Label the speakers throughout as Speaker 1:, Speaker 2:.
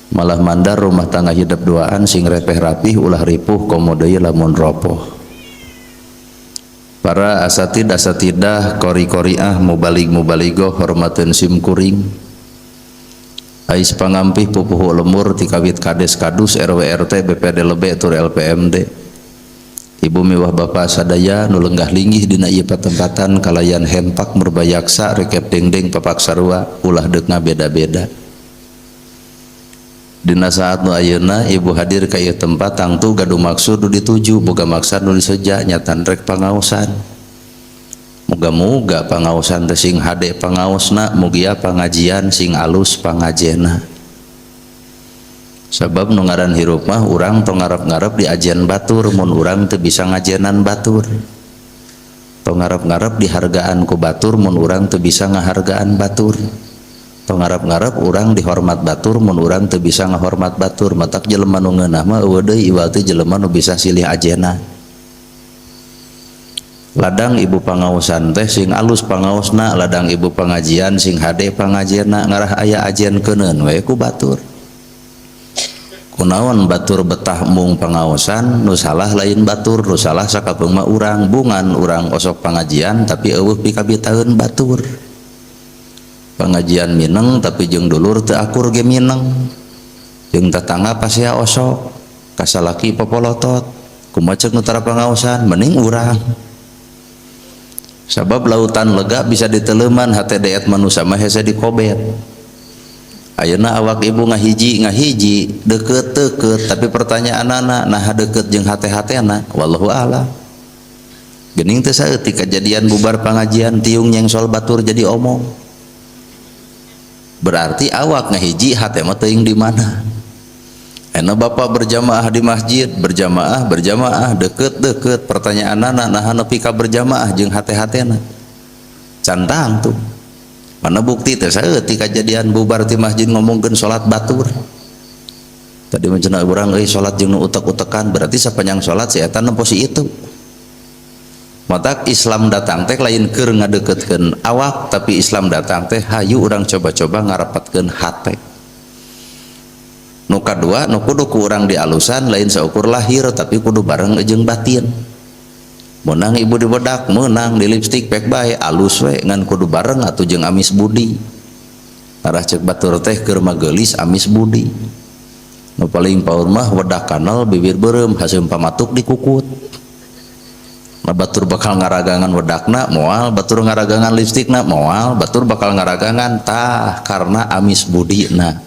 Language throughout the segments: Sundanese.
Speaker 1: Malah mandar rumah tangga hidup duaan sing repeh rapih, ulah ripuh komo deui lamun ropoh. Para asatid asatidah, qori qoriah, mubalig mubaligoh, hormateun sim kuring. Ais pangampih pupuhu lembur tikawit kades kadus, RW RT, BPD lebe tur LPMD. Ibu miwah bapak sadaya nu lenggah linggih dina ieu patempatan kalayan hempak murbayaksa rekep dengdeng papak sarua, ulah deuk beda-beda. Dina saat nu ayeuna ibu hadir ka ieu tempat tangtu gaduh maksud nu dituju, boga maksad nu diseja, nyatan rek pangaosan. Muga-muga pangaosan teh sing hade pangaosna, mugia pangajian sing alus pangajena. Sabab nu ngaran hirup mah urang tong ngarep-ngarep diajian batur mun urang teu bisa ngajenan batur. Tong ngarep-ngarep dihargaan ku batur mun urang teu bisa ngahargaan batur. Tong ngarep-ngarep urang dihormat batur mun urang teu bisa ngahormat batur. Matak jelema nu ngeunah mah eueuh deui iwal teh jelema nu bisa silih ajena. Ladang ibu pangaosan teh sing alus pangaosna, ladang ibu pangajian sing hade pangajianna, ngarah aya ajen keuneun we ku batur. Kunaon batur betah mung pangaosan, nu salah lain batur, nu salah sakapeung mah urang, bungan urang osok pangajian tapi eueuh pikabitaeun batur. Pangajian mineng tapi jeung dulur teu akur ge mineng. Jeung tetangga pasea osok, kasalaki popolotot, kumaha ceuk nu tara pangaosan, mending urang. Sabab lautan lega bisa diteleman, hate deet manusia mah hese dikobet. Ayeuna awak ibu ngahiji ngahiji deket deket, tapi pertanyaanana nah deket jeung hate-hatena, wallahu a'lam. Geuning teh saeutik kejadian bubar pangajian tiung nyengsol batur jadi omong. Berarti awak ngahiji hate mah teuing di mana. Enak bapak berjamaah di masjid, berjamaah berjamaah deket deket, pertanyaanana nah nepi ka berjamaah jeung hate-hatena. Cantang tuh. Mana bukti teh saeutik kejadian bubar ti masjid ngomongkeun salat batur. Tadi mah cenah urang euy salat jeung nu utek-utekan, berarti sapanjang salat si eta nempo si itu. Matak Islam datang teh lain keur ngadeukeutkeun awak, tapi Islam datang teh hayu urang coba-coba ngarepatkeun hate. Nu kadua nu kudu ku urang dialusan lain saukur lahir tapi kudu bareng jeung batin. Meunang ibu dibedak, meunang di lipstik pek bae alus we, ngan kudu bareng atuh jeung amis budi. Arah ceuk batur teh keur mageulis amis budi. Nu paling paur mah wedak kanal bibir beureum haseum pamatuk dikukut. Nah, batur bakal ngaragangan wedakna moal, batur ngaragangan lipstikna moal, batur bakal ngaragangan tah karena amis budina.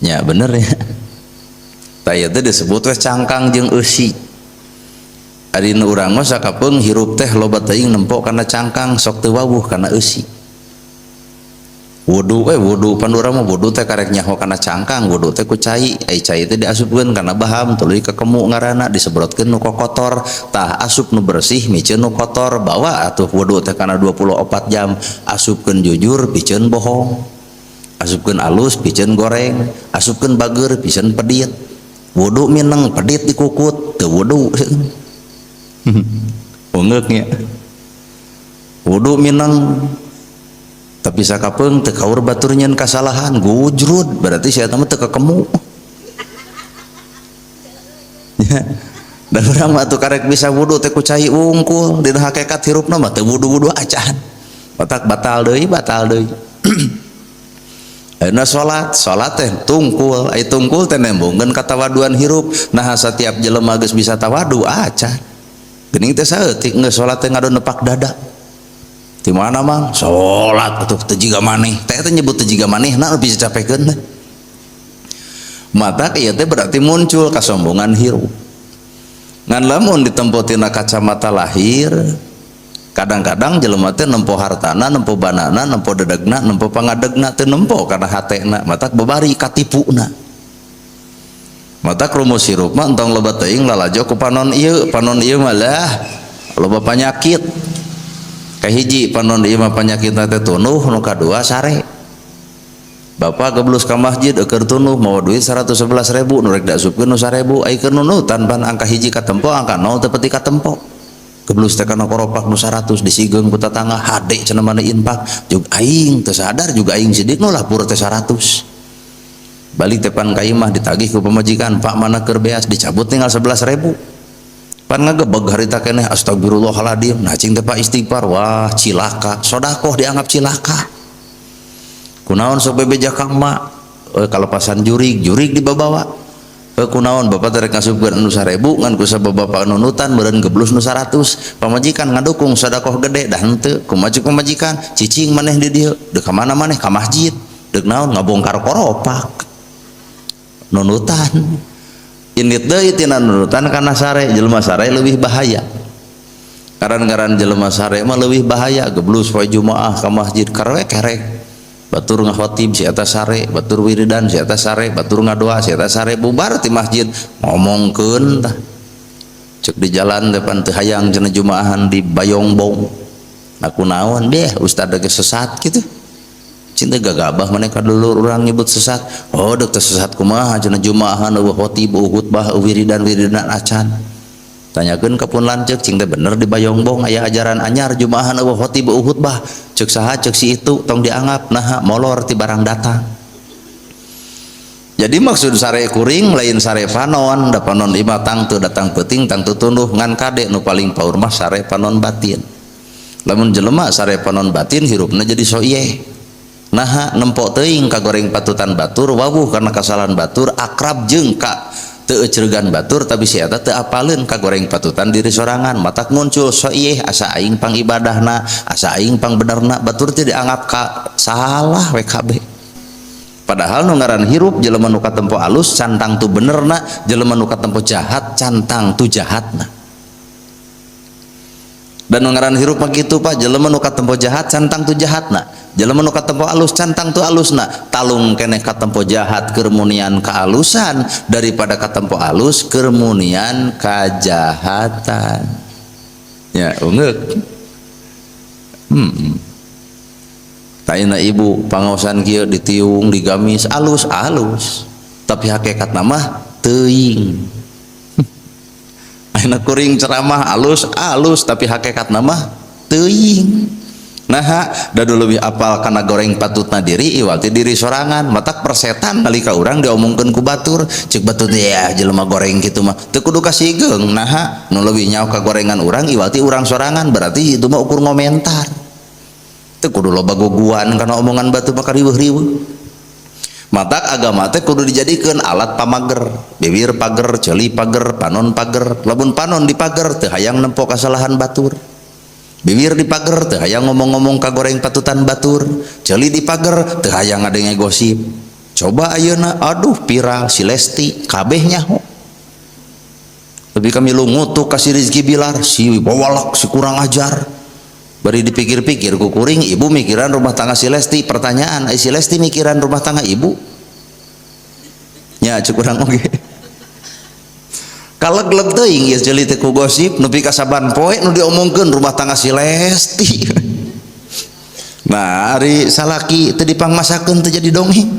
Speaker 1: Ya bener ya. Tah ieu teh disebut weh cangkang jeung eusi. Ari nu urang mah sakapeung hirup teh loba teuing nempo kana cangkang, sok teu wawuh kana eusi. Wudu we wudu pan urang mah wudu teh karek nyaho kana cangkang, wudu teh ku cai, ai cai teh diasupkeun kana baham tuluy kekemu ngaranna disebrotkeun nu kokotor, tah asup nu bersih miceun nu kotor, bawa atuh wudu teh kana 24 jam, asupkeun jujur piceun bohong. Asupkeun alus piceun goreng, asupkeun bageur piceun pedit. Wudu mineng pedit dikukut, teu wudu. Ungeuk nya. Wudu mineng tapi sakapeung teu kaur batur nyeun kasalahan, gujrud berarti si eta mah teu kekemu. Ya. Dan urang mah atuh karek bisa wudu teh ku cai wungkul, dina hakikat hirupna mah teu wudu-wudu acan. Otak batal deui, batal deui. Ayeuna salat, salat teh tungkul, ai tungkul teh nembongkeun katawaduan hirup. Nah setiap jelema geus bisa tawadu acan. Geuning teh saeutik geus salat teh ngadon nepak dada. Di mana mang? Salat atuh teu jiga maneh. Teh teh nyebut teu jiga manehna lebih capekeun teh. Matak ieu teh berarti muncul kasombongan hirup. Ngan lamun ditempo tina kacamata lahir, kadang-kadang jelema teh nempo hartana, nempo banana, nempo dedegna, nempo pangadegna, teu nempo kana hatena, matak babari katipuna. Matak rumus hirup mah entong loba teuing lalajo ku panon ieu, panon ieu mah lah loba panyakit. Kahiji panon ieu mah panyakitna teh tunuh, nu kadua sare. Bapak geblus ka masjid eueur tunuh mawa duit 111.000 nu rek diasupkeun nu 1.000, ai keur nunutan pan angka hiji katempo angka 0 teu peti katempo. Geblus teh kana koropak nu 100 disigeung ku tatangga hade cenah mana infak, jeung aing teu sadar juga aing sidik nu lapur teh 100. Balik tepan ka imah ditagih ku pamajikan, "Pak, mana keur beas?" Dicabut tinggal 11.000. Pan ngagebeg harita keneh, astagfirullahaladzim. Nah, cing teh, Pak, istighfar. Wah, cilaka, sodakoh dianggap cilaka. Kunaon sok bebeja ka emak? Kalepasan jurig, jurig dibabawa. Kunaon bapak terek ngasupkeun anu 1000 ngan ku sabab bapak nunutan meureun geblus nu 100. Pamajikan ngadukung sodakoh gede, dah henteu. Kumaha ceuk pamajikan? "Cicing maneh di dieu." Deuk ka mana maneh? Ka masjid. Deuk naon? Ngabongkar koropak. Nunutan indit deui tina nunutan kana sare. Jelema sare leuwih bahaya, ngaran-ngaran jelema sare mah leuwih bahaya. Geblus poe Jumaah ka masjid, karek kerek batur ngahotib si eta sare, batur wiridan si eta sare, batur ngadoa si eta sare. Bubar ti masjid ngomongkeun tah. Cek di jalan depan, "Teu hayang cenah jumaahan di Bayongbong." Aku naon deh, ustad ge sesat gitu. Cinta gagabah maneh ka dulur urang nyebut sesat. Oh, dek teh sesat kumaha cenah, jumaahan euweuh khotib, euweuh khutbah, wiridan wiridan acan. Tanyakeun ka pun lanceuk, "Cing teh bener di Bayongbong aya ajaran anyar, jumaahan euweuh khotib, euweuh khutbah?" Ceuk saha? Ceuk si itu. Tong dianggap, naha molor ti barang datang. Jadi maksud sare kuring lain sare panon, da panon ima tangtu datang peuting tangtu tunduh, ngan kade nu paling paur mah sare panon batin. Lamun jelema sare panon batin, hirupna jadi so ieu. Naha nempok teuing kagoreng patutan batur, wawuh karena kesalahan batur, akrab jeung ka teu ecregan batur, tapi si eta teu apaleun kagoreng patutan diri sorangan. Matak muncul so ieu, asa aing pang ibadahna, asa aing pang benerna, batur teh dianggap ka salah we kabeh. Padahal nu ngaran hirup, jelema nu katempo alus can tangtu benerna, jelema nu katempo jahat can tangtu jahatna. Dan nu ngaran hirup mah kitu, Pak, jelema nu katempo jahat can tangtu jahatna, jelema nu katempo alus can tangtu alusna. Talung keneh katempo jahat keur munian kealusan daripada katempo alus keur munian kajahatan. Ya ungeuk. Taina ibu pangaosan kieu ditiung digamis alus-alus, tapi hakikat mah teuing. Ayeuna kuring ceramah alus-alus, tapi hakikat mah teuing. Nah, dadu lebih apal kana goreng patutna diri iwal ti diri sorangan. Matak persetan nalika urang diomongkeun ku batur, ceuk batur, "Ya jelema goreng kitu mah." Teu kudu kasigeung. Naha nu leuwih nyaho kagorengan urang iwal ti urang sorangan? Berarti itu mah ukur ngomentar. Teu kudu loba goguan kana omongan batur mah, riweuh-riweuh. Matak agama teh kudu dijadikeun alat pamager. Bibir pager, ceuli pager, panon pager. Lamun panon dipager, teu hayang nempo kasalahan batur. Bibir dipager, teu hayang ngomong-ngomong kagoreng patutan batur. Ceuli dipager, teu hayang ngadenge gosip. Coba ayeuna, aduh, viral si Lesti, kabeh nyaho. Lebih kami lu ngutuk ka si Rizky Bilar, si bawalak, si kurang ajar. Bari dipikir-pikir ku kuring, ibu mikiran rumah tangga si Lesti. Pertanyaan, ai si Lesti mikiran rumah tangga ibu? Nya cek urang oge. Kalegleg teuing ieu ceuli teh ku gosip, nepi ka saban poe nu diomongkeun rumah tangga si Lesti. Nah, ari salaki teu dipangmasakeun teu jadi dongeng.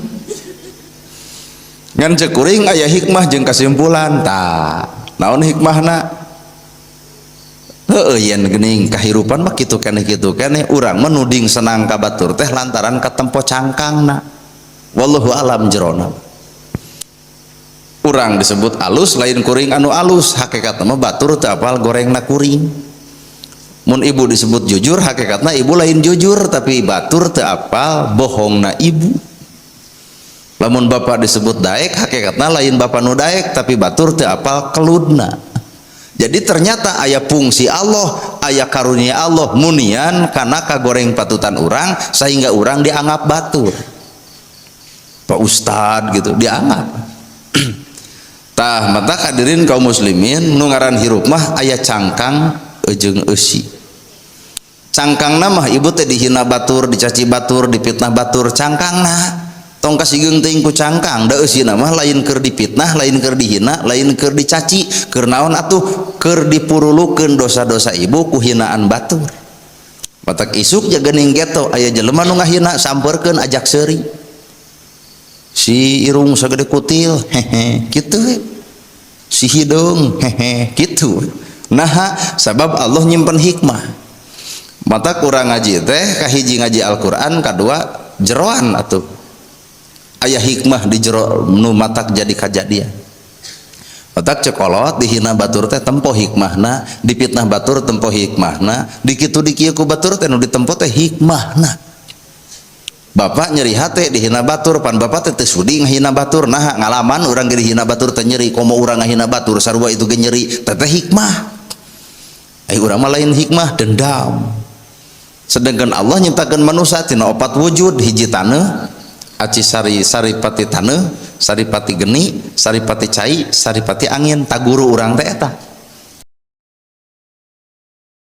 Speaker 1: Ngan cek kuring aya hikmah jeung kesimpulan. Tah, naon hikmahna? Heeh, yen geuning kahirupan mah kitu keneh, kitu keneh. Urang mah nuding senang ka batur teh lantaran katempo cangkangna. Wallahu alam jerona. Urang disebut alus, lain kuring anu alus, hakikatna mah batur teu apal gorengna kuring. Mun ibu disebut jujur, hakikatna ibu lain jujur, tapi batur teu apal bohongna ibu. Lamun bapak disebut daek, hakikatna lain bapak nu daek, tapi batur teu apal keludna. Jadi ternyata aya fungsi Allah, aya karunia Allah munian karena kagoreng patutan urang sehingga urang dianggap batur, Pak Ustad gitu dianggap. Tah, mata hadirin kaum muslimin, nu ngaran hirup mah aya cangkang jeung eusi. Cangkangna mah ibu teh dihina batur, dicaci batur, dipitnah batur, cangkangna tong kasigeung teuing ku cangkang. Da eusina mah lain keur dipitnah, lain keur dihina, lain keur dicaci. Keur naon atuh? Keur dipurulukeun dosa-dosa ibu ku hinaan batur. Matak isuk jaga geuning geto aya jelema nu ngahina, sampeurkeun, ajak seuri. "Si irung sagede kutil, hehe," kitu we. "Si hideung, hehe," kitu. Naha sabab Allah nyimpen hikmah. Mata kurang ngaji teh kahiji ngaji Al-Qur'an, kadua jeroan atuh. Aya hikmah di jero nu matak jadi kajadian. Matak cek kolot, dihina batur teh tempo hikmahna, dipitnah batur tempo hikmahna, dikitu dikieu ku batur teh nu ditempo teh hikmahna. Bapak nyeri hate dihina batur, pan bapak teh teu sudi ngahina batur. Nah, ngalaman urang ge dihina batur teh nyeri, komo urang ngahina batur sarua itu ge nyeri, teh teh hikmah. Ai urang mah lain hikmah, dendam. Sedangkan Allah nyiptakeun manusia tina opat wujud, hiji taneuh, aci sari, saripati taneuh, saripati geni, saripati cai, saripati angin. Tah, guru urang teh eta.